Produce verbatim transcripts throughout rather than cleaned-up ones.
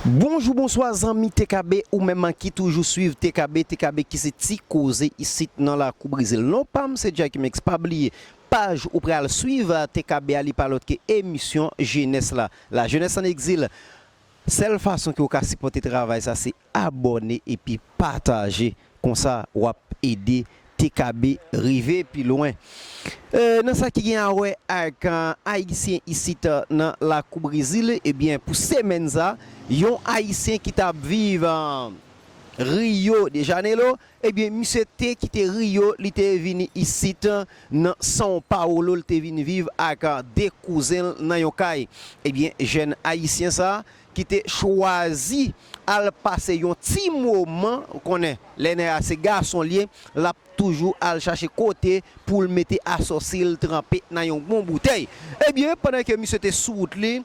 Bonjou, bonswa, zanmi T K B, ou menm ki toujou swiv T K B, T K B ki se Ti Koze isit nan Lakou Brezil. Non pa m se Jacky Mix, pa bliye paj ou pral swiv T K B a, li pa lòt ke emisyon Jenès la. La Jeunesse en Exil. Sèl fason ke w ka sipòte travay sa, se abòne epi pataje. Konsa, w ap ede T K B rive pi lwen. E, nan sa ki gen a wè ak, e, Ayisyen isit, e, nan Lakou Brezil, ebyen, pou semèn sa, yon Ayisyen ki t ap viv, e, Rio de Janeiro, ebyen, misye te kite Rio, li te vini isit, e, nan São Paulo, li te vin viv ak, e, de kouzen l nan yon kay. Ebyen, jèn Ayisyen sa, ki te chwazi al pase yon ti moman, ou konnen, lè nèg la se gason l ye, l ap toujou al chache kote pou l mete asòsi l tranpe nan yon bon boutèy. Ebyen, pandan ke misye te sou wout li,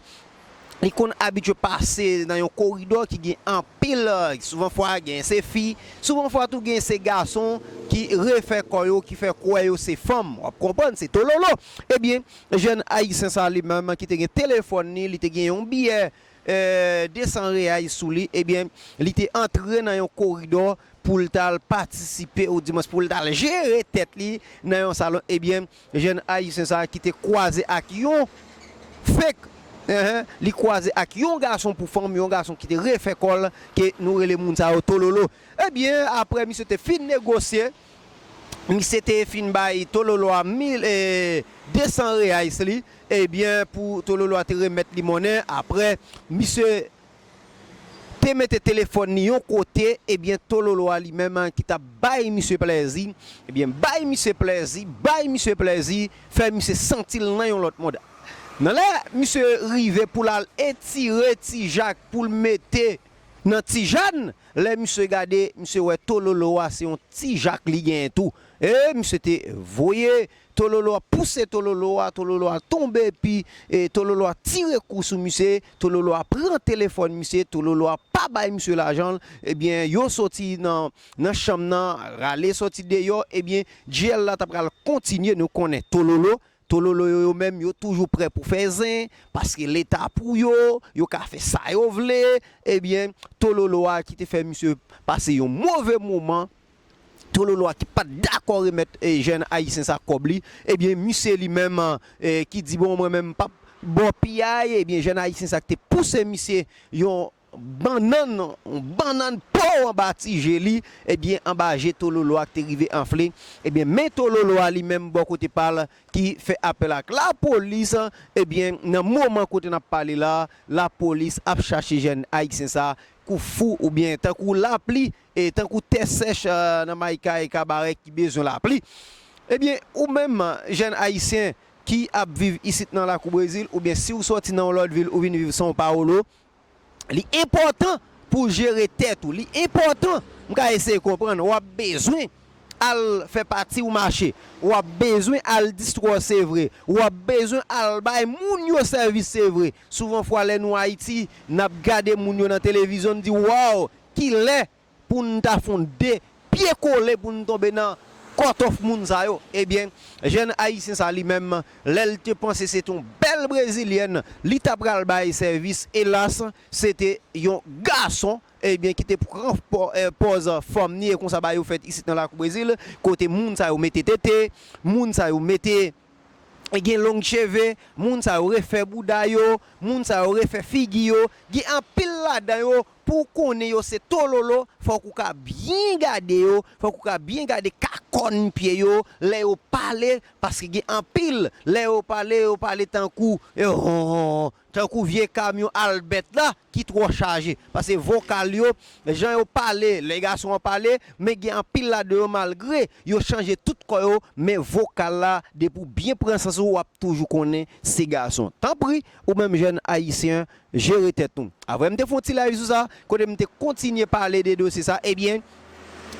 li konn abitye pase nan yon koridò ki gen anpil, souvan fwa gen se fi, souvan fwa tou gen se gason ki refè kò yo, ki fè kwè yo se fanm. W ap konprann, se tololo. Ebyen, jèn Ayisyen sa li menm ki te gen telefòn li, li te gen yon biyè, e, de san reyay sou li, ebyen, li te antre nan yon koridò pou l t al patisipe, oudimwens pou l t al jere tèt li nan yon salon. Ebyen, jèn Ayisyen sa ki te kwaze ak yon fake, enhen, li kwaze ak yon gason pou fanm, yon gason ki te refè kò l, ke nou rele moun sa yo tololo. Ebyen, apre misye te fin negosye, misye te fin bay tololo a mil, e, de san reyay li, ebyen, pou tololo a te remèt li monnen. Apre, misye te mete telefòn li yon kote, ebyen, tololo a li menm ki t ap bay misye plèzi, ebyen, bay misye plèzi, bay misye plèzi, fè misye santi l nan yon lòt mond. Nan lè misye rive pou l al etire ti jak pou l mete nan ti jàn, lè misye gade, misye wè tololo a se yon ti jak li genyen tou. E misye te voye tololo a, pouse tololo a, tololo a tonbe, epi, e, tololo a tire kou sou misye, tololo a pran telefòn misye, tololo a pa bay misye lajan l. Ebyen, yo soti nan, nan chanm nan, rale soti deyò, ebyen, djèl la ta pral kontinye, nou konnen tololo, tololo yo, yo menm, yo toujou prè pou fè zen, paske Leta pou yo, yo ka fè sa yo vle, ebyen, tololo a ki te fè misye pase yon move moman, tololo a ki pa t dakò remèt, e, jèn Ayisyen sa kòb li, ebyen, misye li menm, e, ki di, "Bon, mwen menm, m p ap ba w piyay," ebyen, jèn Ayisyen sa ki te pouse misye yon bannann, yon bannann po anba ti je li, ebyen, anba je tololo a ki te rive anfle, ebyen, men tololo a li menm, bò kote pa l, ki fè apèl ak lapolis, ebyen, nan moman kote n ap pale la, lapolis ap chache jèn Ayisyen sa kou fou oubyen tankou lapli, e tankou tè sèch, e, nan Mayika e Kabarè ki bezwen lapli. Ebyen, ou menm, jèn Ayisyen ki ap viv isit nan Lakou Brezil, oubyen si w sòti nan yon lòt vil, ou vin viv São Paulo, li enpòtan pou w jere tèt ou. Li enpòtan, m ka eseye konprann, w ap bezwen al fè pati w mache. W ap bezwen al distrè w, se vre. W ap bezwen al bay moun yo sèvis, se vre. Souvan fwa, lè nou Ayiti, n ap gade moun yo nan televizyon, n di, "Waw, kilè pou n ta fè yon de pye kole pou n tonbe nan kòtòf moun sa yo?" Ebyen, jèn Ayisyen sa li menm, lè l te panse se te yon bèl brezilyèn li ta pral bay sèvis, elas, se te yon gason, ebyen, ki te pran pò-, e, pòz fanm ni, e konsa bagay yo fèt isit nan Lakou Brezil, kote moun sa yo mete tete, moun sa yo mete, gen long cheve, moun sa yo refè bouda yo, moun sa yo refè figi yo, gen anpil ladan yo, pou w konnen yo se tololo, fòk ou ka byen gade yo, fòk ou ka byen gade kakòn pye yo, lè yo pale, paske gen anpil, lè yo pale, yo pale tankou, e, hon, hon, hon, tankou vye kamyon Albert la ki twò chaje. Paske vokal yo, jan yo pale, lè gason an pale, men gen anpil ladan yo malgre yo chanje tout kò yo, men vokal la, depi w byen pran sans ou, w ap toujou konnen se gason. Tanpri, ou menm jèn Ayisyen, jere tèt nou. Apre m te fè yon ti live sou sa, kote m te kontinye pale de dosye sa, ebyen,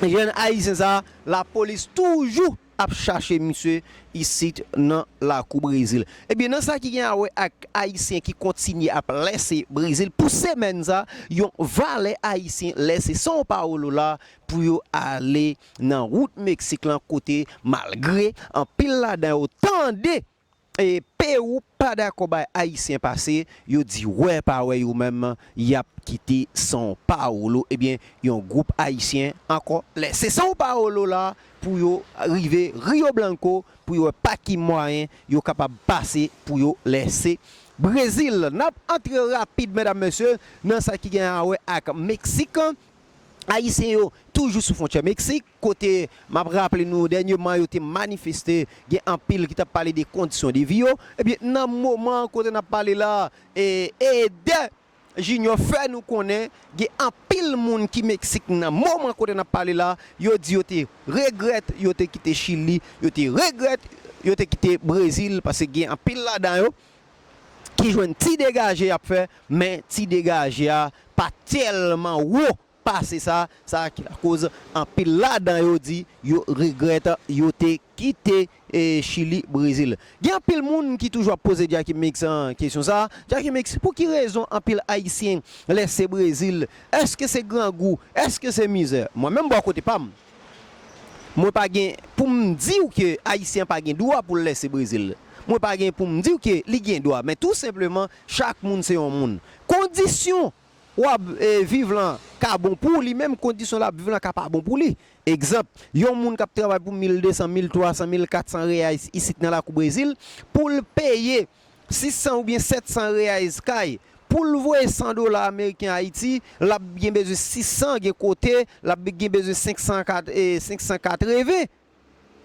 jèn Ayisyen sa, lapolis toujou ap chache misye isit nan Lakou Brezil. Ebyen, nan sa ki gen a wè ak Ayisyen ki kontinye ap lèse Brezil, pou semèn sa, yon valè Ayisyen lèse São Paulo la pou yo ale nan wout Meksik lan, kote malgre anpil ladan yo tande e Pewou pa dakò bay Ayisyen pase, yo di wè pa wè yo menm, y ap kite São Paulo. Ebyen, yon gwoup Ayisyen ankò lèse São Paulo la pou yo rive Rio Blanco, pou yo wè pa ki mwayen yo kapab pase pou yo lèse Brezil. N ap antre rapid, medam, mesye, nan sa ki gen a wè ak Meksik. Ayisyen yo toujou sou fwontyè Meksik, kote m ap raple nou, dènyèman yo te manifeste, gen anpil ki t ap pale de kondisyon de vi yo. Ebyen, nan moman kote n ap pale la, e, Eder Junior fè nou konnen gen anpil moun ki Meksik nan moman kote n ap pale la, yo di yo te regrèt yo te kite Chili, yo te regrèt yo te kite Brezil, paske gen anpil ladan yo ki jwenn ti degaje y ap fè, men ti degaje a pa tèlman wo pase sa, sa ki lakoz anpil ladan yo di yo regrèt yo te kite, e, Chili, Brezil. Gen anpil moun ki toujou ap poze Jacky Mix, an, kesyon sa. Jacky Mix, pou ki rezon anpil Ayisyen lèse Brezil? Èske se grangou? Èske se mizè? Mwen menm bò kote pa m, mwen pa gen pou m di w ke Ayisyen pa gen dwa pou l lèse Brezil. Mwen pa gen pou m di w ke li gen dwa, men tou senpleman, chak moun se yon moun. Kondisyon w ap, e, viv lan ka bon pou ou, li menm kondisyon l ap viv lan ka pa bon pou li. Egzanp, yon moun k ap travay pou mil de san, mil twa san, mil kat san reyais isit nan lakou Brezil, pou l peye sis san oubyen sèt san reyais kay, pou l voye san dola ameriken Ayiti, l ap gen bezwen sis san, gen kote l ap gen bezwen senk san kat, e, senk san katreven.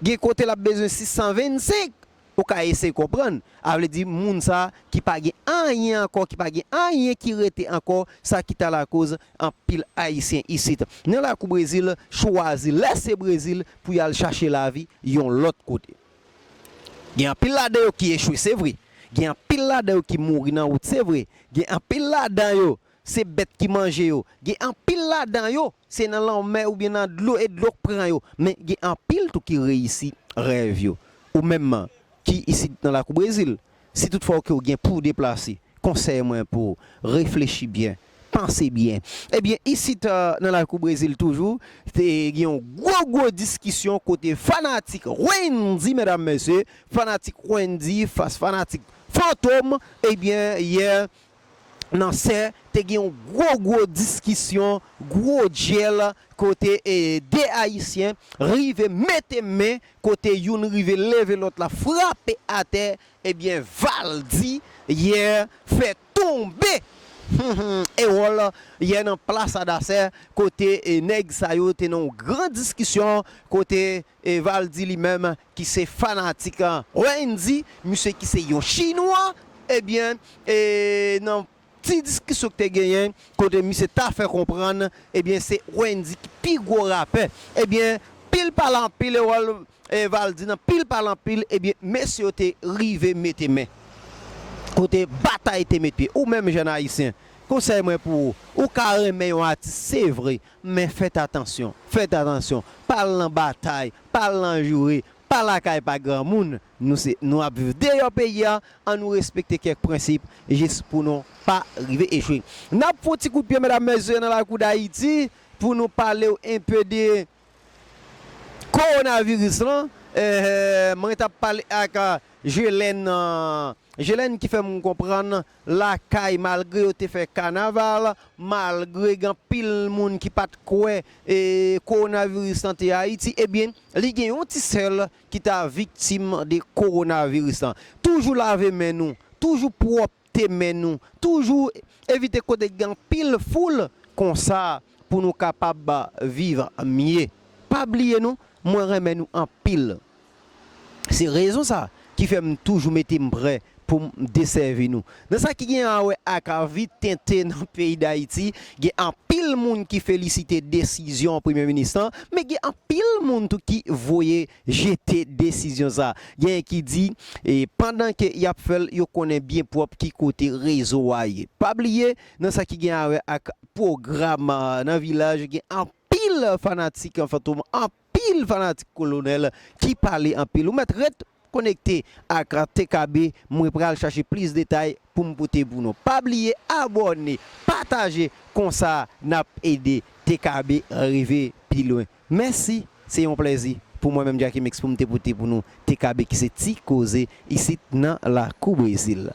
Gen kote l ap bezwen sis san vennsenk. Ou ka eseye konprann. A vle di, moun sa ki pa gen anyen ankò, ki pa gen anyen ki rete ankò, sa ki ta lakoz anpil Ayisyen isit nan lakou Brezil chwazi lèse Brezil pou y al chache lavi yon lòt kote. Gen anpil ladan yo ki echwe, se vre. Gen anpil ladan yo ki mouri nan wout, se vre. Gen anpil ladan yo se bèt ki manje yo. Gen anpil ladan yo, se nan lanmè oubyen nan dlo, e dlo k pran yo. Men gen anpil tou ki reyisi rèv yo. Ou menm ki isit nan lakou Brezil, si toutfwa ke w gen pou w deplase, konsèy mwen pou w, reflechi byen, panse byen. Ebyen, isit, e, nan lakou Brezil toujou, te gen yon gwo, gwo diskisyon kote fanatik Wendy, medam, mesye, fanatik Wendy fas fanatik Fantom, ebyen, yè, nan sè, te gen yon gwo, gwo diskisyon, gwo dyèl, kote, e, de Ayisyen rive mete men, kote youn rive leve lòt la, frape atè, ebyen, Valdy, yè, fè tonbe Erol, yè, nan plas Adasè, kote, e, nèg sa yo te nan yon gran diskisyon, kote, e, Valdy li menm, ki se fanatik, an, Wendy, misye ki se yon chinwa, ebyen, e, nan ti diskisyon ki te genyen, kote misye ta fè konprann, ebyen, se Wendy ki pi gwo rapè. Ebyen, pil pale anpil, Erol, e, Valdy nan pil pale anpil, ebyen, mesye yo te rive mete men. Kote batay te met pye. Ou menm, jèn Ayisyen, konsèy mwen pou ou, ou ka renmen yon atis, se vre, men fèt atansyon, fèt atansyon. Pa al nan batay, pa al nan joure, pa lakay pa granmoun. Nou se, nou ap viv deyò peyi a, ann nou respekte kèk prensip jis pou nou pa rive echwe. N ap fè yon ti kout pye, medam, mesye, nan lakou Dayiti pou nou pale w enpe de kowonaviris lan. Eh, mwen t ap pale ak, ah, Jelèn, ah, Jelèn ki fè m konprann lakay, malgre yo te fè kanaval, malgre gen anpil moun ki pa t kwè, eh, kowonaviris lan te Ayiti, ebyen, li gen yon ti sè l ki ta viktim de kowonaviris lan. Toujou lave men nou, toujou pwòpte men nou, toujou evite kote gen anpil foul, konsa pou nou kapab viv mye. Pa bliye non, mwen renmen nou anpil. Se rezon sa ki fè m toujou mete m prè pou m desèvi nou. Nan sa ki gen a wè ak vi tenten nan peyi Dayiti, gen anpil moun ki felisite desizyon Premye Minis lan, men gen anpil moun tou ki voye jete desizyon sa. Gen ki di, e, pandan ke y ap fè l, yo konnen byen pwòp ki kote rezo a ye. Pa bliye, nan sa ki gen a wè ak pwogram, a, nan vilaj, gen anpil fanatik Fantom, anpil fanatik Kolonèl ki pale anpil. Ou mèt ret konekte ak T K B, mwen pral chache plis detay pou m pote pou nou. Pa bliye abòne, pataje, konsa n ap ede T K B rive pi lwen. Mèsi, se yon plèzi. Pou mwen menm Jacky Mix pou m te pote pou nou T K B ki se Ti Koze isit nan lakou Brezil.